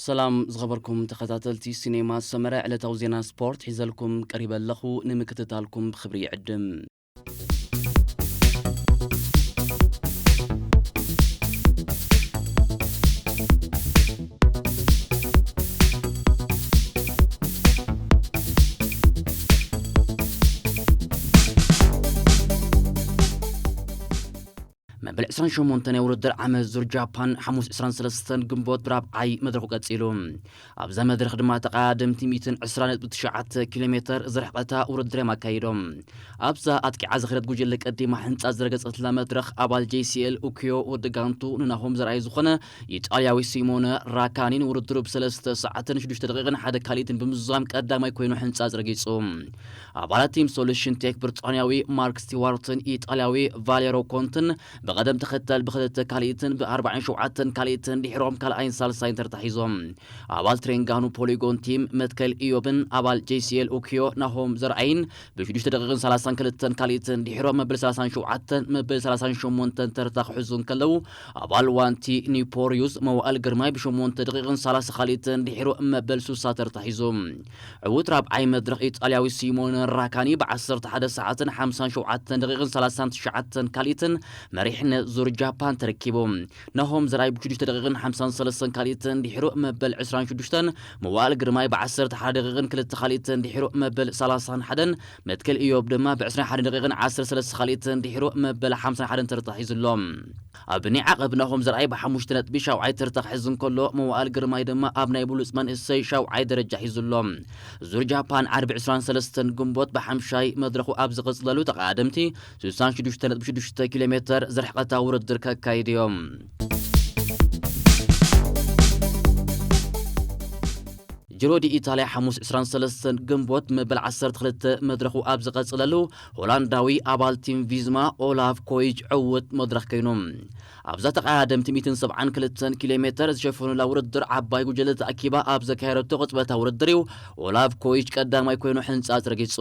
ሰላም ዝኸበርኩም ተኸታተልቲ ሲኔማ ሰመረ፣ ዕለታዊ ዜና ስፖርት ሒዘልኩም ቀሪበ ኣለኹ። ንምክትታልኩም ብኽብሪ ይዕድም። መበል ዕስራን ሸሞንተን ናይ ውድድር ዓመት ዙር ጃፓን ሓሙስ ዕስራን ሰለስተን ግንቦት ብራብዓይ መድረኹ ቀጺሉ። ኣብዛ መድረኽ ድማ ተቐዳደምቲ ሚእትን ዕስራን ነጥቢ ትሽዓተ ኪሎ ሜተር ዝርሕቐታ ውድድር እዮም ኣካይዶም። ኣብዛ ኣጥቂዓ ዝኸደት ጉጅለ ቀዲማ ህንጻ ዝረገጸትላ መድረኽ ኣባል ጄ ሲ ኤል ኡኪዮ ወዲ ጋንቱ ንናሆም ዘርኣይ ዝኾነ ኢጣልያዊ ሲሞነ ራካኒን ውድድሩ ብሰለስተ ሰዓትን ሽዱሽተ ደቂቕን ሓደ ካልኢትን ብምዝዛም ቀዳማይ ኮይኑ ህንጻ ዝረጊጹ። ኣባላት ቲም ሶሉሽን ቴክ ብሪጣንያዊ ማርክ ስቲዋርትን ኢጣልያዊ ቫሌሮ ኮንትን ብቐደም ተኸተል ብክልተ ካልኢትን ብኣርባዓን ሸውዓተን ካልኢትን ድሕሮም ካልኣይን ሳልሳይን ተርታሒዞም። ኣባል ትሬንጋኑ ፖሊጎን ቲም መትከል ኢዮብን ኣባል ጄ ሲ ኤል ኡኪዮ ናሆም ዘርኣይን ብሽዱሽተ ደቂቕን ሰላሳን ክልተን ካልኢትን ድሕሮም መበል ሰላሳን ሸውዓተን መበል ሰላሳን ሸሞንተን ተርታ ክሕዙ እንከለዉ፣ ኣባል ዋንቲ ኒፖሪዩስ መዋእል ግርማይ ብሸሞንተ ደቂቕን ሰላሳ ካልኢትን ድሕሩ መበል ሱሳ ተርታ ሒዙ። ዕዉት ራብዓይ መድረኽ ኢጣልያዊ ሲሞነ ራካኒ ብዓሰርተ ሓደ ሰዓትን ሓምሳን ሸውዓተን ደቂቕን ሰላሳን ትሽዓተን ካልኢትን መሪሕነት ዙር ጃፓን ተረኪቡ። ናሆም ዘርኣይ ብሽዱሽተ ደቂቕን ሓምሳን ሰለስተን ካልኢትን ድሕሩ መበል ዕስራን ሽዱሽተን፣ መዋእል ግርማይ ብዓሰርተ ሓደ ደቂቕን ክልተ ካልኢትን ድሕሩ መበል ሰላሳን ሓደን፣ መትከል ኢዮብ ድማ ብዕስራን ሓደን ደቂቕን ዓሰርተ ሰለስተ ካልኢትን ድሕሩ መበል ሓምሳን ሓደን ተርታ ሒዙ ኣሎ። ኣብ ናይ ዓቐብ ናሆም ዘርኣይ ብሓሙሽተ ነጥቢ ሻውዓይ ተርታ ክሕዝ እንከሎ፣ መዋእል ግርማይ ድማ ኣብ ናይ ብሉጽ መንእሰይ ሻውዓይ ደረጃ ሒዙ ኣሎ። ዙር ጃፓን ዓርቢ ዕስራን ሰለስተን ግንቦት ብሓምሻይ መድረኹ ኣብ ዝቕጽለሉ ተቐዳደምቲ ስሳን ሽዱሽተ ነጥቢ ሽዱሽተ ኪሎ ሜተር ዝርሕቐታ ውድድር ከካይዱ እዮም። ጅሮ ዲ ኢታልያ ሓሙስ ዕስራን ሰለስተን ግንቦት መበል ዓሰርተ ክልተ መድረኹ ኣብ ዝቐጽለሉ፣ ሆላንዳዊ ኣባል ቲም ቪዝማ ኦላፍ ኮይጅ ዕዉት መድረኽ ኮይኑ። ኣብዛ ተቐዳደምቲ ሚእትን ሰብዓን ክልተን ኪሎ ሜተር ዝሸፈኑላ ውድድር ዓባይ ጉጅለ ተኣኪባ ኣብ ዘካየደቶ ቅጽበታዊ ውድድር እዩ ኦላፍ ኮይጅ ቀዳማይ ኮይኑ ሕንጻጽ ረጊጹ።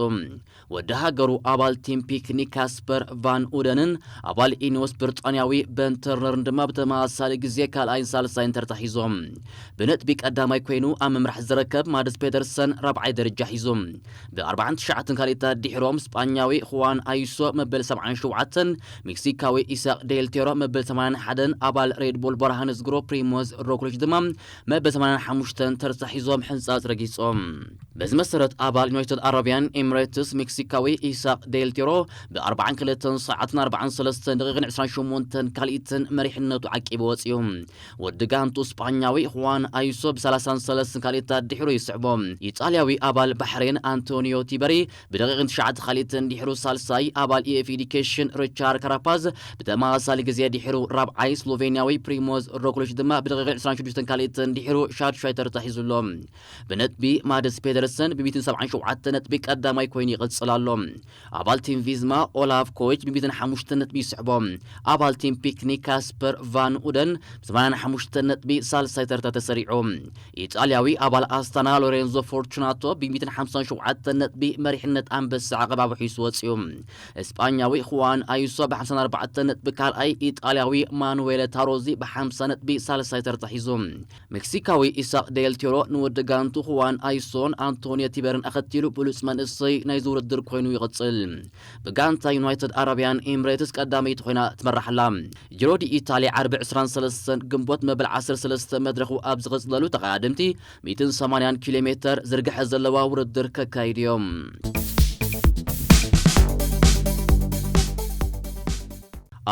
ወዲ ሃገሩ ኣባል ቲም ፒክኒክ ካስፐር ቫን ኡደንን ኣባል ኢኒዮስ ብሪጣንያዊ በን ተርነርን ድማ ብተመሳሳሊ ግዜ ካልኣይን ሳልሳይን ተርታ ሒዞም። ብነጥቢ ቀዳማይ ኮይኑ ኣብ ምምራሕ ዝረከብ ማድስ ፔተርሰን ራብዓይ ደረጃ ሒዙ። ብኣርባዓን ትሽዓተን ካልኢታት ድሕሮም ስጳኛዊ ኹዋን ኣይሶ መበል ሰብዓን ሸውዓተን፣ ሜክሲካዊ ኢሳቅ ዴል ቴሮ መበል ሰማንያን ሓደን፣ ኣባል ሬድ ቡል በርሃን ዝግሮ ፕሪሞዝ ሮግሊች ድማ መበል ሰማንያን ሓሙሽተን ተርታ ሒዞም ሕንጻጽ ረጊጾም። በዚ መሰረት ኣባል ዩናይትድ ኣረቢያን ኤምሬትስ ሜክሲካዊ ኢሳቅ ዴል ቴሮ ብኣርባዓን ክልተን ሰዓትን ኣርባዓን ሰለስተን ደቂቕን ዕስራን ሸሞንተን ካልኢትን መሪሕነቱ ዓቂቡ ወጺኡ። ወዲ ጋንቱ ስጳኛዊ ኹዋን ኣይሶ ብሰላሳን ሰለስተን ካልኢታት ድሕሩ ይስዕቦ። ኢጣልያዊ ኣባል ባሕሬን ኣንቶኒዮ ቲበሪ ብደቂቕን ትሽዓተ ካልኢትን ድሕሩ ሳልሳይ፣ ኣባል ኢ ኤፍ ኤዲኬሽን ሪቻርድ ካራፓዝ ብተመሳሳሊ ግዜ ድሕሩ ራብዓይ፣ ስሎቬንያዊ ፕሪሞዝ ሮግሊች ድማ ብደቂቕን ዕስራን ሽዱሽተን ካልኢትን ድሕሩ ሻድሻይ ተርታ ሒዙ ኣሎ። ብነጥቢ ማድስ ፔደርሰን ብሚእትን ሰብዓን ሸውዓተ ነጥቢ ቀዳማይ ኮይኑ ይቕጽል ኣሎ። ኣባል ቲም ቪዝማ ኦላፍ ኮይች ብሚእትን ሓሙሽተ ነጥቢ ይስዕቦ። ኣባል ቲም ፒክኒክ ካስፐር ቫን ኡደን ብሰማንያን ሓሙሽተ ነጥቢ ሳልሳይ ተርታ ተሰሪዑ። ኢጣልያዊ ኣባል ኣስታና ሎሬንዞ ፎርቹናቶ ብሚእትን ሓምሳን ሸውዓተ ነጥቢ መሪሕነት ኣንበሳ ዓቐብ ኣውሒሱ ወጺኡ። እስጳኛዊ ኹዋን ኣዩሶ ብሓምሳን ኣርባዕተን ነጥቢ ካልኣይ፣ ኢጣልያዊ ማኑዌለ ታሮዚ ብሓምሳ ነጥቢ ሳልሳይ ተርታ ሒዙ። ሜክሲካዊ ኢሳቅ ዴል ቴሮ ንወዲ ጋንቱ ኹዋን ኣይሶን ኣንቶኒዮ ቲበርን ኣኸቲሉ ብሉጽ መንእሰይ ናይዚ ውድድር ኮይኑ ይቕጽል። ብጋንታ ዩናይትድ ኣረቢያን ኤምሬትስ ቀዳመይቲ ኮይና ትመራሕ ኣላ። ጅሮ ዲ ኢታሊ ዓርቢ ዕስራን ሰለስተን ግንቦት መበል ዓሰርተ ሰለስተ መድረኹ ኣብ ዝቕጽለሉ ተቐዳደምቲ ሚእትን ሰማንያን ኪሎ ሜተር ዝርግሐ ዘለዋ ውድድር ከካይዱ እዮም።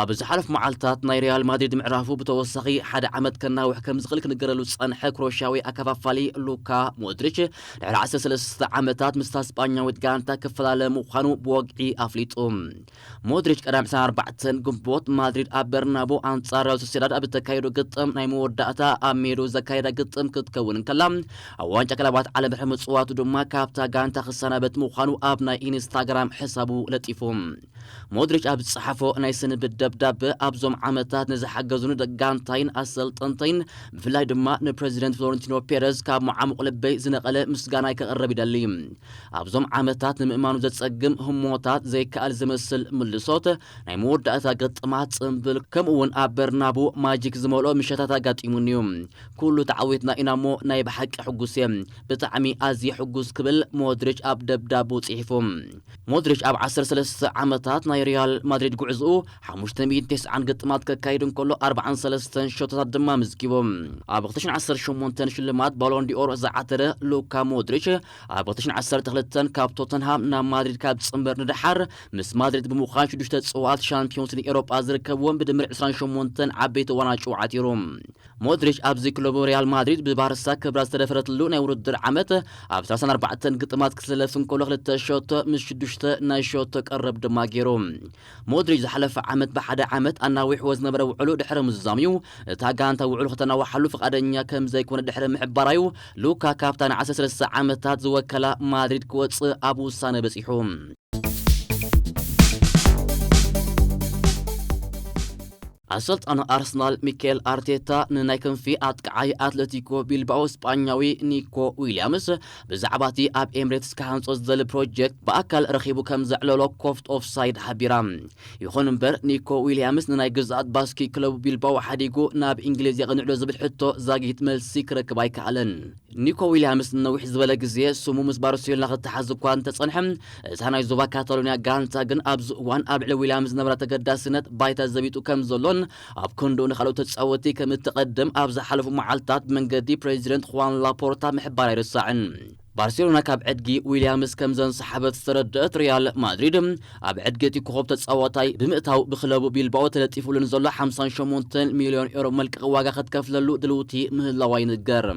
ኣብ ዝሓለፉ መዓልታት ናይ ሪያል ማድሪድ ምዕራፉ ብተወሳኺ ሓደ ዓመት ከናውሕ ከም ዝኽእል ክንገረሉ ዝጸንሐ ክሮሽያዊ ኣከፋፋሊ ሉካ ሞድሪች፣ ድሕሪ ዓሰርተ ሰለስተ ዓመታት ምስታ ስጳኛዊት ጋንታ ክፈላለ ምዃኑ ብወግዒ ኣፍሊጡ። ሞድሪች ቀዳም ዕስራን ኣርባዕተን ግንቦት ማድሪድ ኣብ በርናቦ ኣንጻር ሪያል ሶሴዳድ ኣብ እተካየዶ ግጥም ናይ መወዳእታ ኣብ ሜዶ ዘካየዳ ግጥም ክትከውን እንከላ፣ ኣብ ዋንጫ ክለባት ዓለም ድሕሪ ምጽዋቱ ድማ ካብታ ጋንታ ክሰናበት ምዃኑ ኣብ ናይ ኢንስታግራም ሕሳቡ ለጢፉ። ሞድሪች ኣብ ዝጸሓፎ ናይ ስንብት ደብዳበ ኣብዞም ዓመታት ንዝሓገዙኒ ደጋንታይን ኣሰልጠንተይን፣ ብፍላይ ድማ ንፕረዚደንት ፍሎረንቲኖ ፔረዝ ካብ መዓሙቕ ልበይ ዝነቐለ ምስጋናይ ከቕርብ ይደሊ። ኣብዞም ዓመታት ንምእማኑ ዘጸግም ህሞታት፣ ዘይከኣል ዝመስል ምልሶት፣ ናይ መወዳእታ ግጥማት ጽምብል፣ ከምኡ እውን ኣብ በርናቡ ማጂክ ዝመልኦ ምሸታት ኣጋጢሙኒ እዩ። ኩሉ ተዓዊትና ኢና እሞ ናይ ብሓቂ ሕጉስ እየ። ብጣዕሚ ኣዝየ ሕጉስ ክብል ሞድሪች ኣብ ደብዳቡ ጽሒፉ። ሞድሪች ኣብ ዓሰርተ ሰለስተ ዓመታት ናይ ሪያል ማድሪድ ጉዕዝኡ ሓሙሽተ ሚእትን ተስዓን ግጥማት ከካይድ እንከሎ ኣርባዓን ሰለስተን ሸቶታት ድማ ኣመዝጊቡ። ኣብ ክልተ ሽሕን ዓሰርተ ሸሞንተን ሽልማት ባሎን ዲኦር ዝዓተረ ሉካ ሞድሪች ኣብ ክልተ ሽሕን ዓሰርተ ክልተን ካብ ቶተንሃም ናብ ማድሪድ ካብ ዝጽንበር ንደሓር ምስ ማድሪድ ብምዃን ሽዱሽተ ጽዋት ሻምፒዮንስ ሊግ ኤውሮጳ ዝርከብዎም ብድምር ዕስራን ሸሞንተን ዓበይቲ ዋንጫ ዓቲሩ። ሞድሪች ኣብዚ ክለቡ ሪያል ማድሪድ ብባርሳ ክብራ ዝተደፈረትሉ ናይ ውድድር ዓመት ኣብ ሰላሳን ኣርባዕተን ግጥማት ክስለፍ እንከሎ ክልተ ሸቶ ምስ ሽዱሽተ ናይ ሸቶ ቀረብ ድማ ገይሩ። ሞድሪች ዝሓለፈ ዓመት ብሓደ ዓመት ኣናዊሕዎ ዝነበረ ውዕሉ ድሕሪ ምዝዛም'ዩ። እታ ጋንታ ውዕሉ ከተናውሓሉ ፍቓደኛ ከም ዘይኮነ ድሕሪ ምሕባራዩ ሉካ ካብታ ንዓሰርተ ሰለስተ ዓመታት ዝወከላ ማድሪድ ክወጽእ ኣብ ውሳነ በጺሑ። ኣሰልጣኒ ኣርሰናል ሚካኤል ኣርቴታ ንናይ ክንፊ ኣጥቃዓይ ኣትለቲኮ ቢልባኦ ስጳኛዊ ኒኮ ዊልያምስ ብዛዕባ እቲ ኣብ ኤምሬትስ ክሃንጾ ዝደሊ ፕሮጀክት ብኣካል ረኺቡ ከም ዘዕለሎ ኮፍት ኦፍሳይድ ሓቢራ። ይኹን እምበር ኒኮ ዊልያምስ ንናይ ግዝኣት ባስኪ ክለቡ ቢልባኦ ሓዲጉ ናብ እንግሊዝ የቕንዕዶ ዝብል ሕቶ ዛጊት መልሲ ክረክብ ኣይከኣለን። ኒኮ ዊልያምስ ንነዊሕ ዝበለ ግዜ ስሙ ምስ ባርሴሎና ክተሓዝ እኳ እንተጸንሐ፣ እታ ናይ ዞባ ካታሎኒያ ጋንታ ግን ኣብዚ እዋን ኣብ ልዕሊ ዊልያምስ ዝነበራ ተገዳስነት ባይታ ዘቢጡ ከም ዘሎን ኣብ ክንድኡ ንኻልኦት ተጻወቲ ከም እትቐድም ኣብ ዝሓለፉ መዓልታት ብመንገዲ ፕሬዚደንት ኹዋን ላፖርታ ምሕባር ኣይርሳዕን። ባርሴሎና ካብ ዕድጊ ዊልያምስ ከም ዘንሰሓበት ዝተረድአት ሪያል ማድሪድ ኣብ ዕድጊ እቲ ኮኸብ ተጻዋታይ ብምእታው ብክለቡ ቢልባኦ ተለጢፉሉ ንዘሎ ሓምሳን ሸሞንተን ሚልዮን ዩሮ መልቀቒ ዋጋ ክትከፍለሉ ድልውቲ ምህላዋ ይንገር።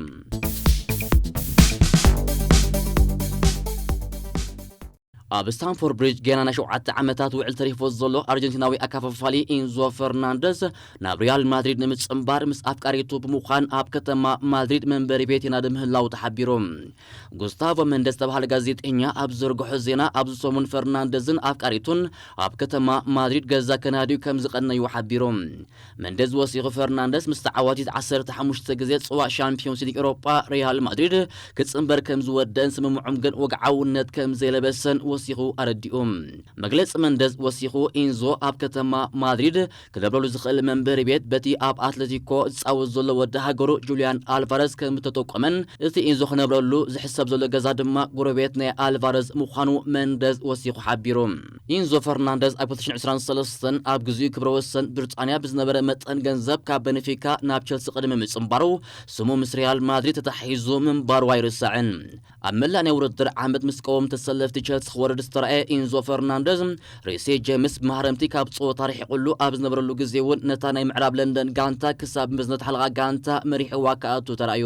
ኣብ ስታንፎርድ ብሪጅ ገና ናይ ሸውዓተ ዓመታት ውዕል ተሪፎ ዘሎ ኣርጀንቲናዊ ኣካፋፋሊ ኢንዞ ፈርናንደስ ናብ ሪያል ማድሪድ ንምጽንባር ምስ ኣፍቃሪቱ ብምዃን ኣብ ከተማ ማድሪድ መንበሪ ቤት ይናዲ ምህላው ተሓቢሩ። ጉስታቮ መንደስ ዝተባህለ ጋዜጠኛ ኣብ ዘርግሖ ዜና፣ ኣብዚ ሰሙን ፈርናንደዝን ኣፍቃሪቱን ኣብ ከተማ ማድሪድ ገዛ ከናድዩ ከም ዝቐነዩ ሓቢሩ። መንደዝ ወሲኹ፣ ፈርናንደስ ምስ ተዓዋቲት ዓሰርተ ሓሙሽተ ግዜ ጽዋእ ሻምፒዮንስ ሊግ ኤውሮጳ ሪያል ማድሪድ ክጽንበር ከም ዝወደን ስምምዖም ግን ወግዓውነት ከም ዘይለበሰን ወሲኹ ኣረዲኡ። መግለጺ መንደዝ ወሲኹ፣ ኢንዞ ኣብ ከተማ ማድሪድ ክነብረሉ ዝኽእል መንበሪ ቤት በቲ ኣብ ኣትለቲኮ ዝጻወት ዘሎ ወዲ ሃገሩ ጁልያን ኣልቫረዝ ከም እተጠቆመን እቲ ኢንዞ ክነብረሉ ዝሕሰብ ዘሎ ገዛ ድማ ጎረቤት ናይ ኣልቫረዝ ምዃኑ መንደዝ ወሲኹ ሓቢሩ። ኢንዞ ፈርናንደዝ ኣብ ክልተ ሽሕን ዕስራን ሰለስተን ኣብ ግዜኡ ክብረ ወሰን ብሪጣንያ ብዝነበረ መጠን ገንዘብ ካብ በነፊካ ናብ ቸልሲ ቅድሚ ምጽንባሩ ስሙ ምስ ሪያል ማድሪድ ተታሒዙ ምንባሩ ኣይርሳዕን። ኣብ መላእ ናይ ውድድር ዓመት ምስ ቀወምቲ ተሰለፍቲ ቸልሲ ክወርድ ዝተራእየ ኢንዞ ፈርናንደዝ፣ ሪሲ ጄምስ ብማህረምቲ ካብ ጸወታ ርሒቑሉ ኣብ ዝነበረሉ ግዜ እውን ነታ ናይ ምዕራብ ለንደን ጋንታ ክሳብ መዝነት ሓለቓ ጋንታ መሪሕዋ ክኣቱ ተራእዩ።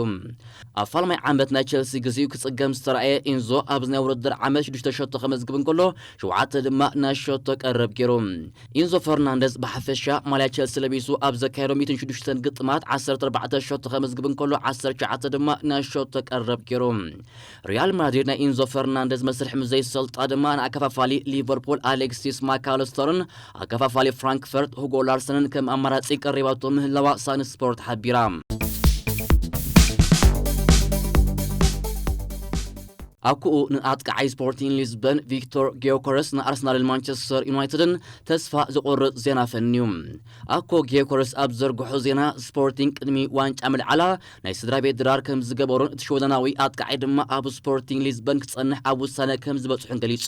ኣብ ፋልማይ ዓመት ናይ ቸልሲ ግዜኡ ክጽገም ዝተራእየ ኢንዞ ኣብዚ ናይ ውድድር ዓመት ሽዱሽተ ሸቶ ከመዝግብ እንከሎ ሸውዓተ ድማ ናይ ሸቶ ቀረብ ገይሩ። ኢንዞ ፈርናንደዝ ብሓፈሻ ማልያ ቸልሲ ለቢሱ ኣብ ዘካየዶ ሚእትን ሽዱሽተን ግጥማት ዓሰርተ ኣርባዕተ ሸቶ ከመዝግብ እንከሎ ዓሰርተ ትሽዓተ ድማ ናይ ሸቶ ቀረብ ገይሩ። ሪያል ማድሪድ ናይ ኢንዞ ፈርናንደዝ መስርሕ ምስ ዘይሰልጣ ድማ ንኣከፋፋሊ ሊቨርፑል ኣሌክሲስ ማካለስተርን ኣከፋፋሊ ፍራንክፈርት ሁጎ ላርሰንን ከም ኣማራጺ ቀሪባቶ ምህላዋ ሳን ስፖርት ሓቢራ። ኣኩኡ ንኣጥቃዓይ ስፖርቲንግ ሊዝበን ቪክቶር ጊዮኮረስ ንኣርሰናልን ማንቸስተር ዩናይትድን ተስፋ ዘቑርጽ ዜና ፈንዩ። ኣኮ ጊዮኮረስ ኣብ ዘርግሖ ዜና፣ ስፖርቲንግ ቅድሚ ዋንጫ ምልዓላ ናይ ስድራ ቤት ድራር ከም ዝገበሩን እቲ ሽወደናዊ ኣጥቃዓይ ድማ ኣብ ስፖርቲንግ ሊዝበን ክጸንሕ ኣብ ውሳነ ከም ዝበጽሑን ገሊጹ።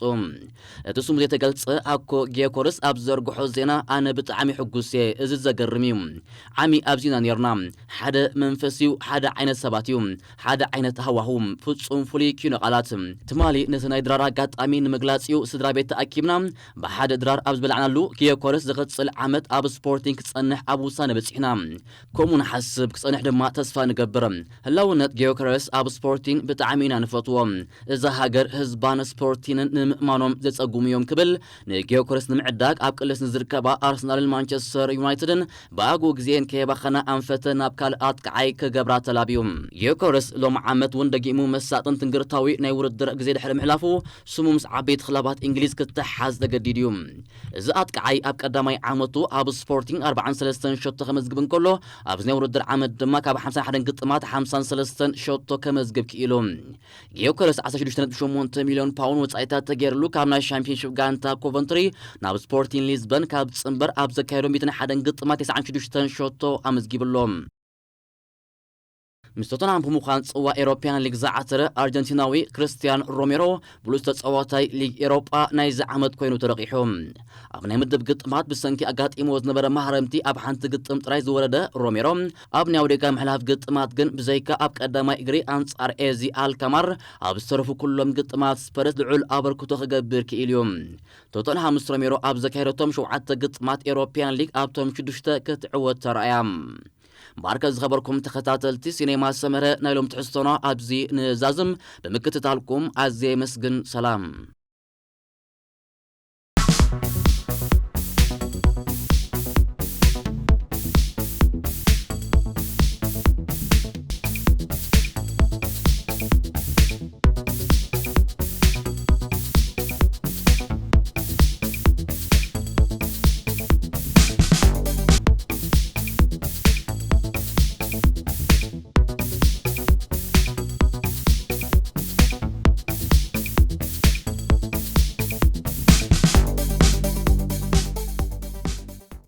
እቲ ስሙ ዘይተገልጸ ኣኮ ጊዮኮረስ ኣብ ዘርግሖ ዜና፣ ኣነ ብጣዕሚ ሕጉስ እየ፣ እዚ ዘገርም እዩ። ዓሚ ኣብዚና ኔርና። ሓደ መንፈስ እዩ፣ ሓደ ዓይነት ሰባት እዩ፣ ሓደ ዓይነት ሃዋሁ፣ ፍጹም ፍሉይ ኪኖ ቃላት። ትማሊ ነቲ ናይ ድራር ኣጋጣሚ ንምግላጽ እዩ ስድራ ቤት ተኣኪብና ብሓደ ድራር ኣብ ዝበላዕናሉ፣ ጊዮኮረስ ዝቕጽል ዓመት ኣብ ስፖርቲንግ ክጸንሕ ኣብ ውሳነ በጺሕና። ከምኡ ንሓስብ፣ ክጸንሕ ድማ ተስፋ ንገብር። ህላውነት ጊዮኮረስ ኣብ ስፖርቲንግ ብጣዕሚ ኢና ንፈትዎ። እዛ ሃገር ህዝባን ስፖርቲንን ንምእማኖም ዘጸጉሙ እዮም ክብል ንጊዮኮረስ ንምዕዳግ ኣብ ቅልስ ንዝርከባ ኣርሰናልን ማንቸስተር ዩናይትድን ብኣግኡ ግዜን ከየባኸና ኣንፈተ ናብ ካልእ ኣጥቃዓይ ክገብራ ተላብዩ። ጊዮኮረስ ሎም ዓመት እውን ደጊሙ መሳጥን ትንግርታዊ ናይ ውድድር ግዜ ድሕሪ ምሕላፉ፣ ስሙ ምስ ዓበይቲ ክለባት እንግሊዝ ክተሓዝ ተገዲዱ እዩ። እዚ ኣጥቃዓይ ኣብ ቀዳማይ ዓመቱ ኣብ ስፖርቲንግ ኣርባዓን ሰለስተን ሸቶ ከመዝግብ እንከሎ፣ ኣብዚ ናይ ውድድር ዓመት ድማ ካብ ሓምሳን ሓደን ግጥማት ሓምሳን ሰለስተን ሸቶ ከመዝግብ ክኢሉ። ጊዮከረስ ዓሰርተ ሽዱሽተ ነጥቢ ሸሞንተ ሚልዮን ፓውንድ ወጻኢታት ተገይርሉ ካብ ናይ ሻምፒዮንሺፕ ጋንታ ኮቨንትሪ ናብ ስፖርቲንግ ሊዝበን ካብ ጽንበር ኣብ ዘካየዶ ሚእትን ሓደን ግጥማት ተስዓን ሽዱሽተን ሸቶ ኣመዝጊብሎ። ምስ ቶተንሃም ብምዃን ጽዋ ኤሮፕያን ሊግ ዝዓተረ ኣርጀንቲናዊ ክርስቲያን ሮሜሮ ብሉጽ ተጻዋታይ ሊግ ኤሮጳ ናይዚ ዓመት ኮይኑ ተረቂሑ። ኣብ ናይ ምድብ ግጥማት ብሰንኪ ኣጋጢሞ ዝነበረ ማህረምቲ ኣብ ሓንቲ ግጥም ጥራይ ዝወረደ ሮሜሮ፣ ኣብ ናይ ኣውዴጋ ምሕላፍ ግጥማት ግን ብዘይካ ኣብ ቀዳማይ እግሪ ኣንጻር ኤዚ ኣልካማር ኣብ ዝተረፉ ኩሎም ግጥማት ስፐርስ ልዑል ኣበርክቶ ክገብር ክኢሉ እዩ። ቶተንሃም ምስ ሮሜሮ ኣብ ዘካየደቶም ሸውዓተ ግጥማት ኤሮፕያን ሊግ ኣብቶም ሽዱሽተ ክትዕወት ተራእያ። እምበኣርከ ዝኸበርኩም ተኸታተልቲ ሲኔማ ሰመረ ናይ ሎም ትሕዝቶና ኣብዚ ንዛዝም። ብምክትታልኩም ኣዝየ የመስግን። ሰላም።